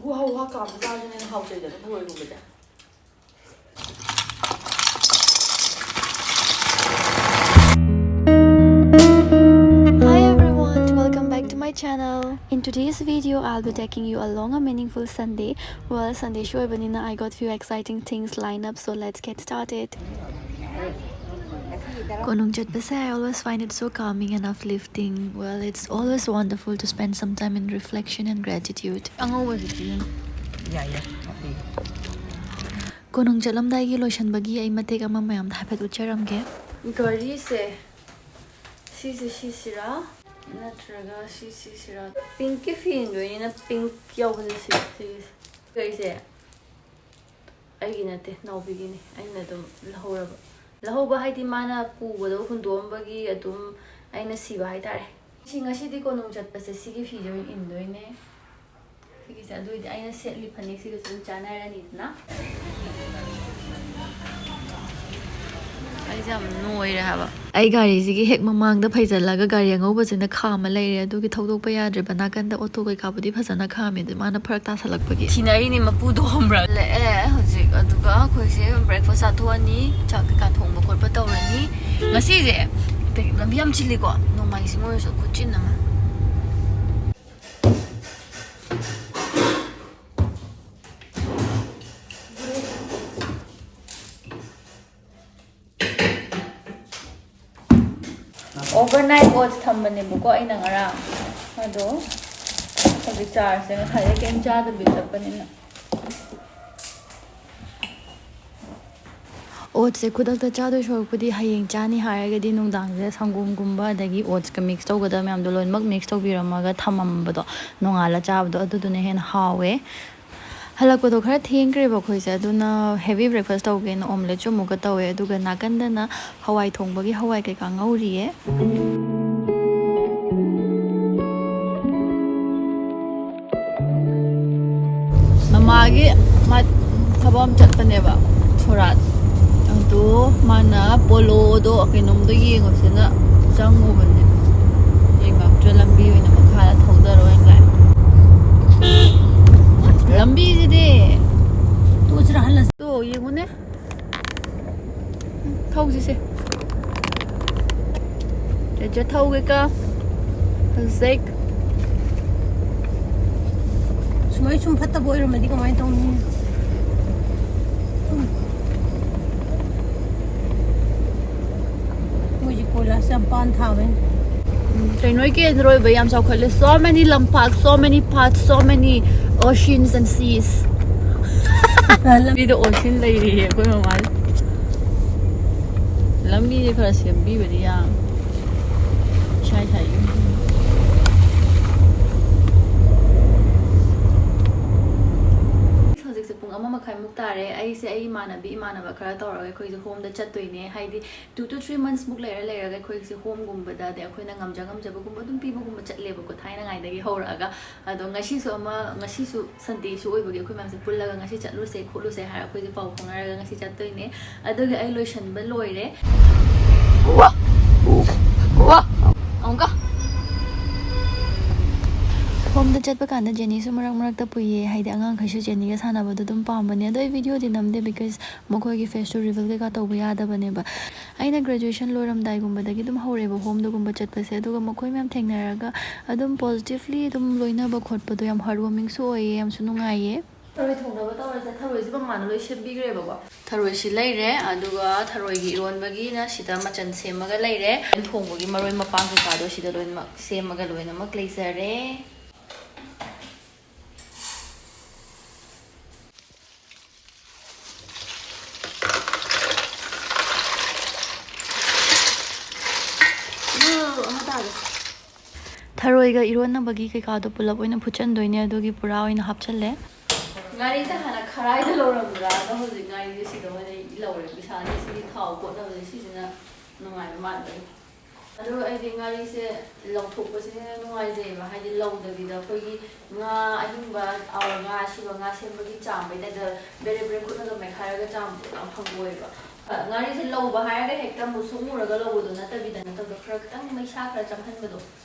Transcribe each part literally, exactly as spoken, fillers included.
ꯎꯍꯥ ꯎꯍꯥ ꯀꯥꯝꯕ ꯆꯥꯕꯁꯤꯅ ꯍꯦꯟꯅ ꯍꯥꯎꯖꯩꯗꯅ ꯊꯔꯣꯏꯒꯨꯝꯕꯗꯤ꯫ Hi everyone, welcome back to my channel. In today's video, I'll be taking you along a meaningful Sunday. Well, Sunday ꯁꯨ ꯑꯣꯏꯕꯅꯤꯅ, I got few exciting things lined up, so let's get started. ꯀꯣꯅꯨꯡ ꯆꯠꯄꯁꯦ, I always find it so calming and uplifting. Well, it's always wonderful to spend some time in reflection and gratitude. ꯑꯉꯧꯕꯁꯤꯗꯤ ꯑꯗꯨꯝ ꯌꯥꯏ, ꯌꯥꯏ, ꯍꯥꯞꯄꯤꯒꯦ꯫ ꯀꯣꯅꯨꯡ ꯆꯠꯂꯝꯗꯥꯏꯒꯤ ꯂꯣꯏꯁꯟꯕꯒꯤ ꯑꯩ ꯃꯇꯦꯛ ꯑꯃ ꯃꯌꯥꯝꯗ ꯍꯥꯏꯐꯦꯠ ꯎꯠꯆꯔꯝꯒꯦ꯫ ꯘꯔꯤꯁꯦ, ꯁꯤꯁꯦ ꯁꯤꯁꯤꯔꯥ, ꯅꯠꯇ꯭ꯔꯒ ꯁꯤ ꯁꯤꯁꯤꯔꯥ? Pink ꯀꯤ ꯐꯤ ꯏꯟꯗꯣꯏꯅꯤꯅ pink ꯌꯥꯎꯕꯁꯦ ꯁꯤ, ꯁꯤꯒꯤꯁꯦ꯫ ꯁꯤꯒꯩꯁꯦ ꯑꯩꯒꯤ ꯅꯠꯇꯦ, ꯅꯥꯎꯕꯤꯒꯤꯅꯤ꯫ ꯑꯩꯅ ꯑꯗꯨꯝ ꯂꯧꯍꯧꯔꯕ꯫ ꯂꯧꯍꯧꯕ ꯍꯥꯏꯗꯤ ꯃꯥꯅ ꯄꯨꯕꯗꯣ ꯍꯨꯟꯗꯣꯛꯑꯝꯕꯒꯤ ꯑꯗꯨꯝ ꯑꯩꯅ ꯁꯤꯕ ꯍꯥꯏꯇꯥꯔꯦ꯫ ꯁꯤ ꯉꯁꯤꯗꯤ ꯀꯣꯅꯨꯡ ꯆꯠꯄꯁꯦ ꯁꯤꯒꯤ ꯐꯤꯁꯦ ꯑꯣꯏꯅ ꯏꯟꯗꯣꯏꯅꯦ꯫ ꯁꯤꯒꯤꯁꯦ ꯑꯗꯨ ꯑꯣꯏꯗꯤ ꯑꯩꯅ ꯁꯦꯠꯂꯤ ꯐꯅꯦꯛꯁꯤꯒꯁꯨ ꯑꯗꯨꯝ ꯆꯥꯟꯅꯔꯅꯤꯗꯅ꯫ ꯑꯩꯁꯦ ꯌꯥꯝ ꯅꯣꯏꯔꯦ ꯍꯥꯏꯕ꯫ ꯑꯩ ꯒꯥꯔꯤꯁꯤꯒꯤ ꯍꯦꯛ ꯃꯃꯥꯡꯗ ꯐꯩꯖꯜꯂꯒ ꯒꯥꯔꯤ ꯑꯉꯧꯕꯁꯤꯅ ꯈꯥꯝꯃ ꯂꯩꯔꯦ꯫ ꯑꯗꯨꯒꯤ ꯊꯧꯗꯣꯛꯄ ꯌꯥꯗ꯭ꯔꯤꯕ꯫ ꯅꯥꯀꯟꯗ ꯑꯣꯇꯣ ꯀꯩꯀꯥꯕꯨꯗꯤ ꯐꯖꯅ ꯈꯥꯝꯃꯦ, ꯑꯗꯨ ꯃꯥꯅ ꯐꯔꯛ ꯇꯥꯁꯜꯂꯛꯄꯒꯤ꯫ ꯊꯤꯅꯔꯤꯅꯤ ꯃꯄꯨꯗꯣ, ꯈꯪꯕ꯭ꯔꯥ? ꯂꯥꯛꯑꯦ ꯍꯧꯖꯤꯛ꯫ ꯑꯗꯨꯒ ꯑꯩꯈꯣꯏꯁꯦ breakfast ꯆꯥꯊꯣꯛꯑꯅꯤ, ꯆꯥꯛ ꯀꯩꯀꯥ ꯊꯣꯡꯕ ꯈꯣꯠꯄ ꯇꯧꯔꯅꯤ꯫ ꯉꯁꯤꯁꯦ ꯂꯝꯕꯤ ꯌꯥꯝ ꯆꯤꯜꯂꯤꯀꯣ, ꯅꯣꯡꯃꯥꯏꯖꯤꯡ ꯑꯣꯏꯔꯁꯨ ꯈꯨꯠꯆꯤꯟ ꯑꯃ꯫ Overnight oats ꯊꯝꯕꯅꯦꯕꯀꯣ ꯑꯩꯅ ꯉꯔꯥꯡ, ꯑꯗꯣ ꯍꯧꯖꯤꯛ ꯆꯥꯔꯁꯦ, ꯉꯁꯥꯏꯗꯩ ꯀꯩꯝ ꯆꯥꯗꯕꯤ ꯆꯠꯄꯅꯤꯅ꯫ Oats ꯁꯦ ꯈꯨꯗꯛꯇ ꯆꯥꯗꯣꯏ ꯁꯔꯨꯛꯄꯨꯗꯤ, ꯍꯌꯦꯡ ꯆꯥꯅꯤ ꯍꯥꯏꯔꯒꯗꯤ ꯅꯨꯡꯗꯥꯡꯁꯤꯗ ꯁꯪꯒꯣꯝꯒꯨꯝꯕ ꯑꯗꯒꯤ oats ꯀ mix ꯇꯧꯒꯗꯕ ꯃꯌꯥꯝꯗꯣ ꯂꯣꯏꯅꯃꯛ mix ꯇꯧꯕꯤꯔꯝꯃꯒ ꯊꯝꯃꯝꯕꯗꯣ, ꯅꯣꯡꯉꯥꯜꯂ ꯆꯥꯕꯗꯣ, ꯑꯗꯨꯗꯨꯅ ꯍꯦꯟꯅ ꯍꯥꯎꯋꯦ꯫ ꯍꯜꯂꯛꯄꯗꯣ ꯈꯔ ꯊꯦꯡꯈ꯭ꯔꯦꯕ ꯑꯩꯈꯣꯏꯁꯦ, ꯑꯗꯨꯅ heavy breakfast ꯇꯧꯒꯦꯅ omelette ꯁꯨ ꯑꯃꯨꯛꯀ ꯇꯧꯋꯦ, ꯑꯗꯨꯒ ꯅꯥꯀꯟꯗꯅ ꯍꯋꯥꯏ ꯊꯣꯡꯕꯒꯤ ꯍꯋꯥꯏ ꯀꯩꯀꯥ ꯉꯧꯔꯤꯌꯦ꯫ ꯃꯃꯥꯒꯤ ꯃꯥ ꯊꯕꯛ ꯑꯃ ꯆꯠꯄꯅꯦꯕ, ꯁꯣꯔꯥꯠ꯫ ꯑꯗꯣ ꯃꯥꯅ ꯄꯣꯂꯣꯗꯣ ꯀꯩꯅꯣꯝꯗꯣ ꯌꯦꯡꯉꯨꯁꯦꯅ ꯆꯪꯉꯨꯕꯅꯦ꯫ ꯌꯦꯡꯉꯛꯇ꯭ꯔꯦ, ꯂꯝꯕꯤ ꯑꯣꯏꯅ ꯃꯈꯥꯗ ꯊꯧꯗꯔꯣꯅ ꯂꯥꯛꯑꯦ꯫ ꯂꯝꯕꯤꯁꯤꯗꯤ ꯇꯣꯛꯑꯁꯤꯔꯥ, ꯍꯜꯂꯁꯤ꯫ ꯇꯣ ꯌꯦꯡꯉꯨꯅꯦ꯫ ꯊꯧꯁꯤꯁꯦ꯫ ꯆꯠ ꯆꯠ ꯊꯧꯒꯦꯀ꯫ ꯍꯧꯖꯤꯛ꯫ ꯁꯨꯃꯥꯏ ꯁꯨꯝ ꯐꯠꯇꯕ ꯑꯣꯏꯔꯝꯃꯗꯤ ꯀꯃꯥꯏꯅ ꯇꯧꯅꯤ? ꯃꯣꯏꯁꯦ ꯀꯣꯏꯂꯥꯁ ꯌꯥꯝ ꯄꯥꯟ ꯊꯥꯕꯩꯅꯦ꯫ ꯎꯝ, ꯀꯩꯅꯣ ꯀꯦꯟꯗ꯭ꯔ ꯑꯣꯏꯕ ꯌꯥꯝ ꯆꯥꯎꯈꯠꯂꯦ꯫ So many ꯂꯝꯄꯥꯛ, so many paths, so many oceans and seas. ꯂꯝꯕꯤꯗ ocean ꯂꯩꯔꯤꯌꯦ ꯑꯩꯈꯣꯏ ꯃꯃꯥꯁꯦ꯫ ꯂꯝꯕꯤꯁꯦ ꯈꯔ ꯁꯦꯝꯕꯤꯕꯗꯤ ꯌꯥꯝ ꯏꯁꯥ ꯏꯁꯥꯒꯤ ꯌꯨꯝ꯫ ꯍꯧꯖꯤꯛꯁꯦ ꯄꯨꯡ ꯑꯃ ꯃꯈꯥꯏꯃꯨꯛ ꯇꯥꯔꯦ꯫ ꯑꯩꯁꯦ ꯑꯩ ꯏꯃꯥꯟꯅꯕꯤ ꯏꯃꯥꯟꯅꯕ ꯈꯔ ꯇꯧꯔꯒ ꯑꯩꯈꯣꯏꯁꯦ ꯍꯣꯝꯗ ꯆꯠꯇꯣꯏꯅꯦ꯫ ꯍꯥꯏꯗꯤ two to three months ꯃꯨꯛ ꯂꯩꯔ ꯂꯩꯔꯒ ꯑꯩꯈꯣꯏꯁꯦ ꯍꯣꯝꯒꯨꯝꯕꯗ, ꯑꯗꯩ ꯑꯩꯈꯣꯏꯅ ꯉꯝꯖ ꯉꯝꯖꯕꯒꯨꯝꯕ ꯑꯗꯨꯝ ꯄꯤꯕꯒꯨꯝꯕ ꯆꯠꯂꯦꯕꯀꯣ, ꯊꯥꯏꯅꯉꯥꯏꯗꯒꯤ ꯍꯧꯔꯛꯑꯒ꯫ ꯑꯗꯣ ꯉꯁꯤꯁꯨ ꯑꯃ, ꯉꯁꯤꯁꯨ Sundayꯁꯨ ꯑꯣꯏꯕꯒꯤ ꯑꯩꯈꯣꯏ ꯃꯌꯥꯝꯁꯦ ꯄꯨꯜꯂꯒ ꯉꯁꯤ ꯆꯠꯂꯨꯁꯦ ꯈꯣꯠꯂꯨꯁꯦ ꯍꯥꯏꯔ ꯑꯩꯈꯣꯏꯁꯦ ꯄꯥꯎ ꯐꯥꯎꯅꯔꯒ ꯉꯁꯤ ꯆꯠꯇꯣꯏꯅꯦ꯫ ꯑꯗꯨꯒꯤ ꯑꯩ ꯂꯣꯏꯁꯟꯕ ꯂꯣꯏꯔꯦ꯫ ꯑꯃꯨꯛꯀ꯫ ꯍꯣꯝꯗ ꯆꯠꯄ ꯀꯥꯟꯗ ꯖꯦꯅꯤꯁꯨ ꯃꯔꯛ ꯃꯔꯛꯇ ꯄꯨꯏꯌꯦ, ꯍꯥꯏꯗꯤ ꯑꯉꯥꯡꯈꯩꯁꯨ ꯖꯦꯅꯤꯒ ꯁꯥꯟꯅꯕꯗꯣ ꯑꯗꯨꯝ ꯄꯥꯝꯕꯅꯦ꯫ ꯑꯗꯣ ꯑꯩ videoꯗꯤ ꯅꯝꯗꯦ, because ꯃꯈꯣꯏꯒꯤ face to reveal ꯀꯩꯀꯥ ꯇꯧꯕ ꯌꯥꯗꯕꯅꯦꯕ꯫ ꯑꯩꯅ graduation ꯂꯣꯏꯔꯝꯗꯥꯏꯒꯨꯝꯕꯗꯒꯤ ꯑꯗꯨꯝ ꯍꯧꯔꯦꯕ ꯍꯣꯝꯗꯒꯨꯝꯕ ꯆꯠꯄꯁꯦ꯫ ꯑꯗꯨꯒ ꯃꯈꯣꯏ ꯃꯌꯥꯝ ꯊꯦꯡꯅꯔꯒ ꯑꯗꯨꯝ positively ꯑꯗꯨꯝ ꯂꯣꯏꯅꯕ ꯈꯣꯠꯄꯗꯣ ꯌꯥꯝ heartwarmingꯁꯨ ꯑꯣꯏꯌꯦ, ꯌꯥꯝꯁꯨ ꯅꯨꯡꯉꯥꯏꯌꯦ꯫ ꯊꯔꯣꯏ ꯊꯣꯡꯅꯕ ꯇꯧꯔꯁꯦ꯫ ꯊꯔꯣꯏꯁꯦ ꯃꯃꯥꯅ ꯂꯣꯏ ꯁꯦꯝꯕꯤꯈ꯭ꯔꯦꯕꯀꯣ꯫ ꯊꯔꯣꯏꯁꯤ ꯂꯩꯔꯦ, ꯑꯗꯨꯒ ꯊꯔꯣꯏꯒꯤ ꯏꯔꯣꯟꯕꯒꯤꯅ ꯁꯤꯗ ꯃꯆꯜ ꯁꯦꯝꯃꯒ ꯂꯩꯔꯦ꯫ ꯊꯣꯡꯕꯒꯤ ꯃꯔꯣꯏ ꯃꯄꯥꯡ ꯀꯩꯀꯥꯗꯣ ꯁꯤꯗ ꯂꯣꯏꯅꯃꯛ ꯁꯦꯝꯃꯒ ꯂꯣꯏꯅꯃꯛ ꯂꯩꯖꯔꯦ꯫ ꯊꯔꯣꯏꯒ ꯏꯔꯣꯟꯅꯕꯒꯤ ꯀꯩꯀꯥꯗꯣ ꯄꯨꯂꯞ ꯑꯣꯏꯅ ꯐꯨꯠꯆꯟꯗꯣꯏꯅꯦ, ꯑꯗꯨꯒꯤ ꯄꯨꯔꯥ ꯑꯣꯏꯅ ꯍꯥꯞꯆꯜꯂꯦ꯫ ꯉꯥꯔꯤꯁꯦ ꯍꯥꯟꯅ ꯈꯔꯥꯏꯗ ꯂꯧꯔꯝꯕ꯭ꯔꯥ? ꯑꯗꯣ ꯍꯧꯖꯤꯛ ꯉꯥꯔꯤꯁꯦ ꯁꯤꯗ ꯑꯣꯏꯅ ꯂꯧꯔꯦ꯫ ꯏꯁꯥꯒꯤ ꯁꯤꯒꯤ ꯊꯥꯎ ꯀꯣꯠꯅꯕꯁꯦ ꯁꯤꯁꯤꯅ ꯅꯨꯡꯉꯥꯏꯕ ꯃꯥꯟꯕꯒꯤ꯫ ꯑꯗꯣ ꯑꯩꯗꯤ ꯉꯥꯔꯤꯁꯦ ꯂꯧꯊꯣꯛꯄꯁꯤꯅ ꯍꯦꯟꯅ ꯅꯨꯡꯉꯥꯏꯖꯩꯑꯕ, ꯍꯥꯏꯗꯤ ꯂꯧꯗꯕꯤꯗ ꯑꯩꯈꯣꯏꯒꯤ ꯉꯥ ꯑꯍꯤꯡꯕ, ꯑ, ꯉꯥ ꯑꯁꯤꯕ ꯉꯥ ꯁꯦꯝꯕꯒꯤ ꯆꯥꯝꯕꯩ ꯇꯥꯏꯞꯇ ꯕꯦꯔꯦ ꯕꯦꯔꯦ ꯈꯨꯠꯅꯒ ꯃꯦꯠꯈꯥꯏꯔꯒ ꯆꯥꯝꯕꯗꯣ ꯌꯥꯝ ꯍꯪꯒꯣꯏꯕ꯫ ꯉꯥꯔꯤꯁꯦ ꯂꯧꯕ ꯍꯥꯏꯔꯒ ꯍꯦꯛꯇ ꯃꯨꯁꯨꯛ ꯃꯨꯔꯒ ꯂꯧꯕꯗꯣ ꯅꯠꯇꯕꯤꯗ, ꯅꯠꯇꯕꯗꯣ ꯈꯔ ꯈꯤꯇꯪ ꯃꯩꯁꯥ ꯈꯔ ꯆꯪꯍꯟꯕꯗꯣ,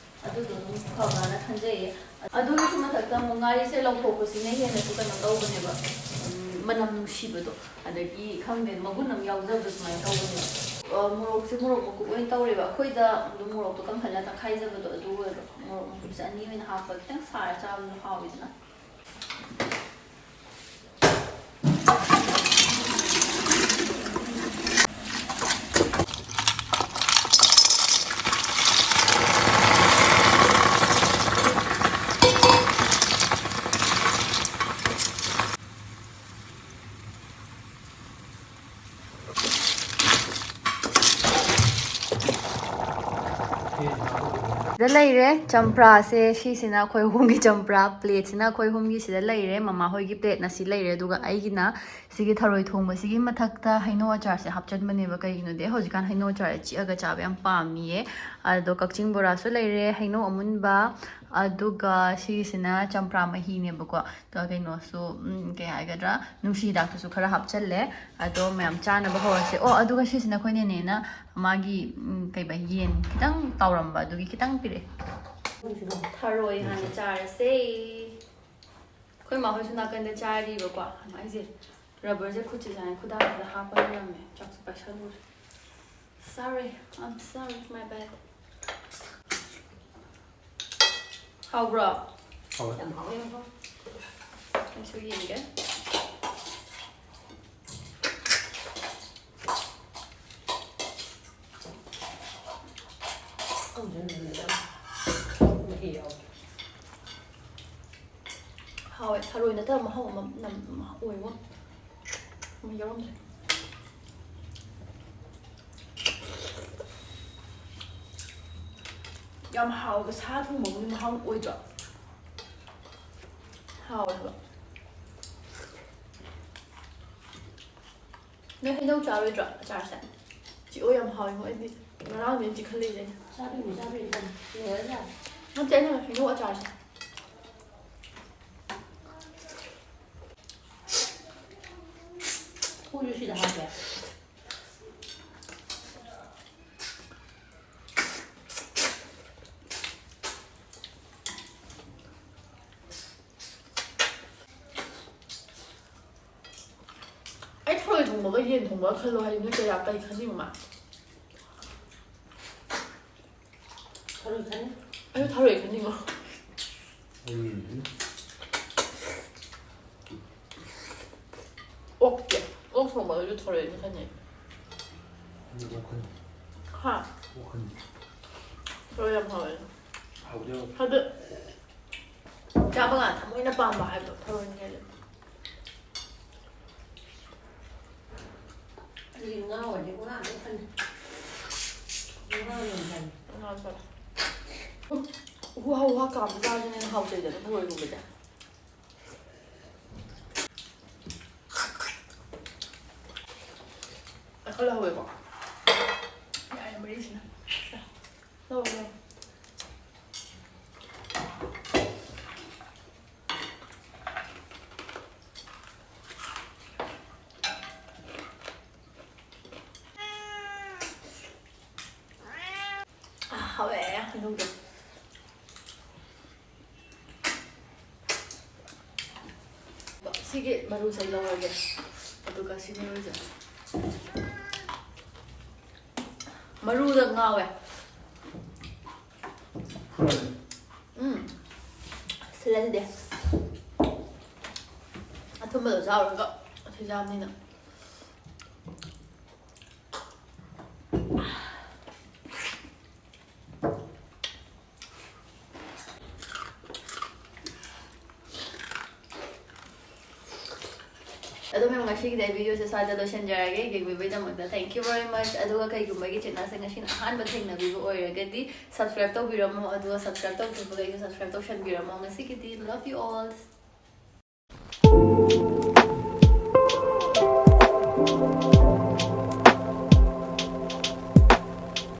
ꯑꯗꯨꯗꯣ ꯑꯗꯨꯝ ꯐꯕ꯭ꯔꯥꯅ ꯈꯟꯖꯩꯌꯦ꯫ ꯑꯗꯨꯒꯤꯁꯨ ꯃꯊꯛꯇ ꯑꯃꯨꯛ ꯉꯥꯔꯤꯁꯦ ꯂꯧꯊꯣꯛꯄꯁꯤꯅ ꯍꯦꯟꯅꯁꯨ ꯀꯩꯅꯣ ꯇꯧꯕꯅꯦꯕ, ꯎꯝ, ꯃꯅꯝ ꯅꯨꯡꯁꯤꯕꯗꯣ, ꯑꯗꯒꯤ ꯈꯪꯗꯦ, ꯃꯒꯨꯟ ꯑꯃ ꯌꯥꯎꯖꯕꯗꯣ ꯁꯨꯃꯥꯏꯅ ꯇꯧꯕꯅꯦꯕ꯫ ꯑ, ꯃꯣꯔꯣꯛꯁꯦ ꯃꯣꯔꯣꯛ ꯃꯀꯨꯞ ꯑꯣꯏꯅ ꯇꯧꯔꯦꯕ꯫ ꯑꯩꯈꯣꯏꯗ ꯑꯗꯨꯝ ꯃꯣꯔꯣꯛꯇꯣ ꯀꯪꯍꯜꯂ ꯇꯛꯈꯥꯏꯖꯕꯗꯣ ꯑꯗꯨ ꯑꯣꯏꯕ꯫ ꯃꯣꯔꯣꯛ ꯃꯀꯨꯞꯁꯦ ꯑꯅꯤ ꯑꯣꯏꯅ ꯍꯥꯞꯄ, ꯈꯤꯇꯪ ꯁꯥꯔ ꯆꯥꯕꯗꯨꯅ ꯍꯥꯎꯋꯤꯗꯅ꯫ ꯁꯤꯗ ꯂꯩꯔꯦ ꯆꯝꯄ꯭ꯔꯥꯁꯦ, ꯁꯤꯁꯤꯅ ꯑꯩꯈꯣꯏ ꯑꯍꯨꯝꯒꯤ ꯆꯝꯄ꯭ꯔꯥ, ꯄ꯭ꯂꯦꯠꯁꯤꯅ ꯑꯩꯈꯣꯏ ꯑꯍꯨꯝꯒꯤ ꯁꯤꯗ ꯂꯩꯔꯦ, ꯃꯃꯥ ꯍꯣꯏꯒꯤ ꯄ꯭ꯂꯦꯠꯅ ꯁꯤ ꯂꯩꯔꯦ, ꯑꯗꯨꯒ ꯑꯩꯒꯤꯅ ꯁꯤꯒꯤ ꯊꯔꯣꯏ ꯊꯣꯡꯕꯁꯤꯒꯤ ꯃꯊꯛꯇ ꯍꯩꯅꯧ ꯑꯆꯥꯔꯁꯦ ꯍꯥꯞꯆꯟꯕꯅꯦꯕ꯫ ꯀꯩꯒꯤꯅꯣꯗꯤ ꯍꯧꯖꯤꯛꯀꯥꯟ ꯍꯩꯅꯧ ꯑꯆꯥꯔ ꯆꯤꯛꯑꯒ ꯆꯥꯕ ꯌꯥꯝ ꯄꯥꯝꯃꯤꯌꯦ꯫ ꯑꯗꯣ ꯀꯛꯆꯤꯡ ꯕꯣꯔꯥꯁꯨ ꯂꯩꯔꯦ, ꯍꯩꯅꯧ ꯑꯃꯨꯟꯕ, ꯑꯗꯨꯒ ꯁꯤꯒꯤꯁꯤꯅ ꯆꯝꯄ꯭ꯔꯥ ꯃꯍꯤꯅꯦꯕꯀꯣ꯫ ꯑꯗꯨꯒ ꯀꯩꯅꯣꯁꯨ, ꯎꯝ, ꯀꯩ ꯍꯥꯏꯒꯗ꯭ꯔꯥ, ꯅꯨꯡꯁꯤ ꯍꯤꯗꯥꯛꯇꯨꯁꯨ ꯈꯔ ꯍꯥꯞꯆꯜꯂꯦ꯫ ꯑꯗꯣ ꯃꯌꯥꯝ ꯆꯥꯅꯕ ꯍꯧꯔꯁꯦ꯫ ꯑꯣ, ꯑꯗꯨꯒ ꯁꯤꯁꯤꯅ ꯑꯩꯈꯣꯏ ꯅꯦꯅꯦꯅ ꯃꯥꯒꯤ, ꯎꯝ, ꯀꯩꯕ, ꯌꯦꯟ ꯈꯤꯇꯪ ꯇꯥꯎꯔꯝꯕ, ꯑꯗꯨꯒꯤ ꯈꯤꯇꯪ ꯄꯤꯔꯛꯑꯦ꯫ ꯊꯔꯣꯏ ꯍꯥꯟꯅ ꯆꯥꯔꯁꯦ꯫ ꯑꯩꯈꯣꯏ ꯃꯥ ꯍꯣꯏꯁꯨ ꯅꯥꯀꯟꯗ ꯆꯥꯔꯤꯕꯀꯣ꯫ ꯑꯩꯁꯦ ꯔꯕꯔꯁꯦ ꯈꯨꯠꯁꯦ ꯁꯨꯃꯥꯏꯅ ꯈꯨꯗꯥꯡꯁꯤꯗ ꯍꯥꯞꯄ ꯂꯩꯔꯝꯃꯦ꯫ ꯆꯥꯛꯁꯨ ꯄꯥꯏꯁꯜꯂꯨꯔꯦ꯫ Sorry, I'm sorry, my bad. ꯍꯥꯎꯕ꯭ꯔꯣ? ꯍꯥꯎꯋꯦ꯫ ꯌꯥꯝ ꯍꯥꯎꯋꯦ, ꯌꯥꯝ ꯍꯥꯎꯋꯦ꯫ ꯑꯩꯁꯨ ꯌꯦꯡꯒꯦ꯫ ꯃꯍꯤ ꯌꯥꯎꯗꯦ꯫ ꯍꯥꯎꯋꯦ꯫ ꯊꯔꯣꯏ ꯅꯠꯇꯕ ꯃꯍꯥꯎ ꯑꯃ ꯅꯝ-, ꯑꯃ ꯑꯣꯏꯉꯣ꯫ ꯑꯃ ꯌꯥꯎꯔꯝꯗ꯭ꯔꯦ꯫ ꯌꯥꯝ ꯍꯥꯎꯕ ꯁꯥ ꯊꯣꯡꯕꯒꯤ ꯃꯍꯥꯎ ꯑꯣꯏꯗ꯭ꯔꯣ? ꯍꯥꯎꯋꯦ ꯍꯥꯏꯕ꯫ ꯅꯣꯏ ꯍꯩꯅꯧ ꯆꯥꯔꯣꯏꯗ꯭ꯔꯣ ꯑꯆꯥꯔꯁꯦ? ꯆꯤꯛꯑꯣ, ꯌꯥꯝ ꯍꯥꯎꯋꯦꯉꯣ꯫ ꯑꯩꯗꯤ ꯉꯔꯥꯡꯗꯩ ꯆꯤꯛꯈꯠꯂꯛꯏꯁꯦ ꯑꯩꯅ꯫ ꯆꯥꯗꯣꯏꯅꯦ, ꯆꯥꯗꯣꯏꯅꯦ꯫ ꯂꯣꯏꯔꯦ, ꯆꯥꯔꯦ꯫ ꯅꯠꯇꯦ, ꯑꯩꯅ ꯍꯩꯅꯧ ꯑꯆꯥꯔꯁꯦ꯫ ꯍꯣꯏ, ꯁꯤꯗ ꯍꯥꯞꯄꯦ꯫ ꯊꯣꯡꯕꯒ ꯌꯦꯟ ꯊꯣꯡꯕꯒ ꯈꯜꯂꯣ ꯍꯥꯏꯗꯤ ꯅꯣꯏ ꯀꯌꯥ ꯀꯩ ꯈꯟꯅꯤꯡꯕ? ꯊꯔꯣꯏ ꯈꯟꯅꯤ꯫ ꯑꯩꯁꯨ ꯊꯔꯣꯏ ꯈꯟꯅꯤꯡꯉꯣ꯫ ꯑꯩ ꯌꯦꯟꯗꯤ ꯑꯣꯛꯇꯤ꯫ ꯑꯣꯛ ꯊꯣꯡꯕꯒꯁꯨ ꯊꯔꯣꯏ ꯑꯗꯨꯝ ꯈꯟꯅꯩ꯫ ꯑꯩ ꯑꯣꯛ ꯈꯟꯅꯤ꯫ ꯍꯥ? ꯑꯣꯛ ꯈꯟꯅꯤ꯫ ꯊꯔꯣꯏ ꯌꯥꯝ ꯍꯥꯎꯋꯦ꯫ ꯍꯥꯎꯗꯤ ꯍꯥꯎ- ꯍꯥꯏꯗꯤ ꯆꯥꯕ ꯀꯥꯟꯗ ꯊꯃꯣꯏꯅ ꯄꯥꯝꯕ ꯍꯥꯏꯕꯗꯣ ꯊꯔꯣꯏꯅ ꯍꯦꯜꯂꯦ꯫ ꯑꯩꯗꯤ ꯉꯥ ꯑꯣꯏꯔꯗꯤ ꯉꯥ ꯑꯗꯨꯝ ꯈꯟꯅꯤ꯫ ꯉꯥ ꯌꯥꯝ ꯆꯥꯅꯤꯡꯉꯤ꯫ ꯉꯥ ꯆꯥꯔꯦ꯫ ꯎꯍꯥ ꯎꯍꯥ ꯀꯥꯝꯕ ꯆꯥꯕꯁꯤꯅ ꯍꯦꯟꯅ ꯍꯥꯎꯖꯩꯗꯅ ꯊꯔꯣꯏꯒꯨꯝꯕꯁꯦ꯫ ꯑꯩꯈꯣꯏ ꯂꯧꯍꯧꯋꯦꯀꯣ꯫ ꯌꯥꯔꯦ ꯃꯔꯤꯁꯤꯅ꯫ ꯂꯧ, ꯂꯧ꯫ ꯑ, ꯍꯥꯎꯋꯦ, ꯍꯩꯅꯧꯗꯣ꯫ ꯁꯤꯒꯤ ꯃꯔꯨꯁꯦ ꯂꯧꯔꯒꯦ꯫ ꯑꯗꯨꯒ ꯁꯤ ꯃꯔꯨꯁꯦ꯫ ꯃꯔꯨꯗ ꯉꯥꯎꯋꯦ꯫ ꯎꯝ꯫ ꯁꯤꯜꯂꯦ ꯁꯤꯗꯤ꯫ ꯑꯊꯨꯝꯕꯗꯣ ꯆꯥꯎꯔꯒ ꯁꯤꯖꯥꯝꯅꯤꯅ꯫ ꯑꯗꯣ ꯃꯌꯥꯝ, ꯉꯁꯤꯒꯤꯗꯤ ꯑꯩ videoꯁꯦ ꯁ꯭ꯋꯥꯏꯗ ꯂꯣꯏꯁꯤꯟꯖꯔꯒꯦ꯫ ꯌꯦꯡꯕꯤꯕꯒꯤꯗꯃꯛꯇ thank you very much꯫ ꯑꯗꯨꯒ ꯀꯩꯒꯨꯝꯕꯒꯤ ꯆꯦꯅꯦꯜꯁꯦ ꯉꯁꯤꯅ ꯑꯍꯥꯟꯕ ꯊꯦꯡꯅꯕꯤꯕ ꯑꯣꯏꯔꯒꯗꯤ subscribe ꯇꯧꯕꯤꯔꯝꯃꯣ꯫ ꯑꯗꯨꯒ subscribe ꯇꯧꯗ꯭ꯔꯤꯕꯈꯩꯁꯨ subscribe ꯇꯧꯁꯟꯕꯤꯔꯝꯃꯣ꯫ ꯉꯁꯤꯒꯤꯗꯤ love you all꯫